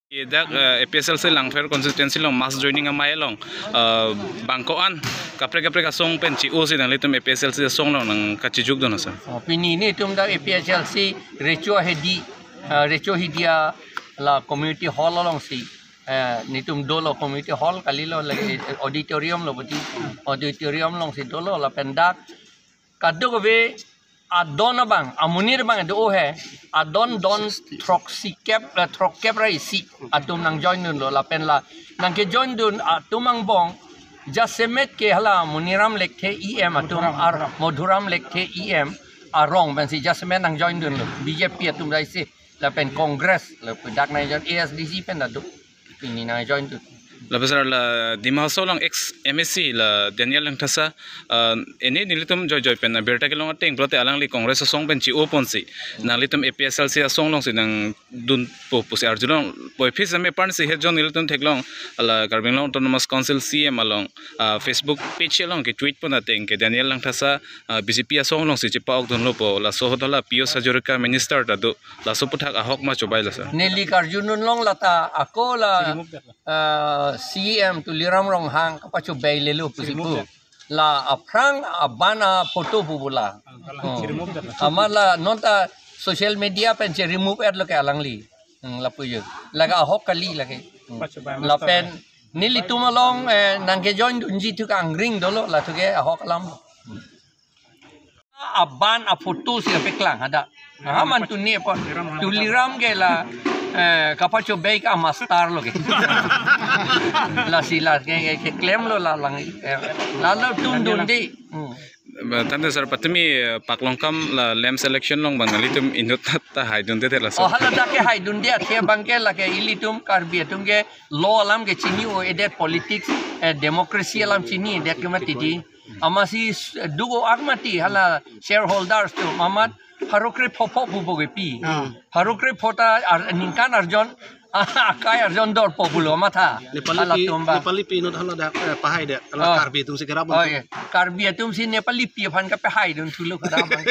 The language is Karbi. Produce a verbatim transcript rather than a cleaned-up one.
Dak eh, A P H L C Langpher constituency along mass joining amei along eh, bang ko-an kaprek kaprek asong pen chi-o si nanglitum A P H L C asong along nangkachijukdun asar. Oh, pini netum dak A P H L C Recho Hedi, eh, Recho Hidia la community hall alongsi, eh, netum dolo, community hall kalilo, lake auditorium lo boti, auditorium alongsi dolo lapen dak kadokave adon abang, amonit abang do-o he, adon don throksi kep, eh, throkkep ra isi atum nangjoindunlo lapen la nangkejoindun atum angbong jasemet ke hala Moniram Lekthe E M atum ar Madhuram Lekthe E M arong pensi jasemet nangjoindunlo, B J P atum ra isi lapen Congress lapen dak nangjoin, A S D C pen dak do, pini nangjoindun. Lapen sir, la Dima Hasao along ex M A C la Daniel Langthasa, ah, ene nelitum joijoi pen abirta kelong ateng pulote alangli Congress asong pen chi-o ponsi nanglitum A P H L C asong alongsi nangdunpo pusi arjulong, puvoiphit seme parnsi het jon nelitum theklong, la Karbi Anglong Autonomous Council C M along ah, Facebook page along ketweet pon ateng ke Daniel Langthasa ah, B J P asong alongsi chepa-okdunlo pu, laso ahut hala Pijush Hazarika minister ta do, laso aputhak ahok ma chobei la sir? Neli karjudun long lata ako la, ah, C M Tuliram Ronghang kapachobei lelo pusi pu. La aphrang aban aphoto pu bula. Oh. Amat la nonta social media pen che-remove-etlo ke alangli. Hmm, lapu jo. Lake ahok kali lake. Hmm. Lapen nelitum along eh, nangkejoindunji thu ke angring dolo, la thu ke ahok alam. Aban aphoto si kapeklang hadak. Ha, man tuni apot Tuliram ke la eh, kapachobei ke master lo ke. Lasi la ke, ke, keklemlo la lang. Eh, lalo tundun di. Hmm. Tangte sir, patumi eh, Paklongkam la LAMPS election along abang nanglitum inut ta haidunde te laso. Oh, hala dak ke haidunde athe abang ke lake ilitum Karbi atum ke law alam ke chini-o-edet, politics, eh, democracy alam chini-edet ke mati di. Amatsi s-, dugo-ak mati hala shareholders atum amat pharo krepho pho pupo ke pi. Ah. Pharo krepho ta ar-, ningkan arjon, akai arjon dorpo pulo matha. Nepali pi, halatum abang. Nepali pi inut hala dak eh, pahai dak, hala Oh. Karbi atum si kerap. Oh, iya. Karbi atum si Nepali pi aphan kapahaidun thulo kada abang.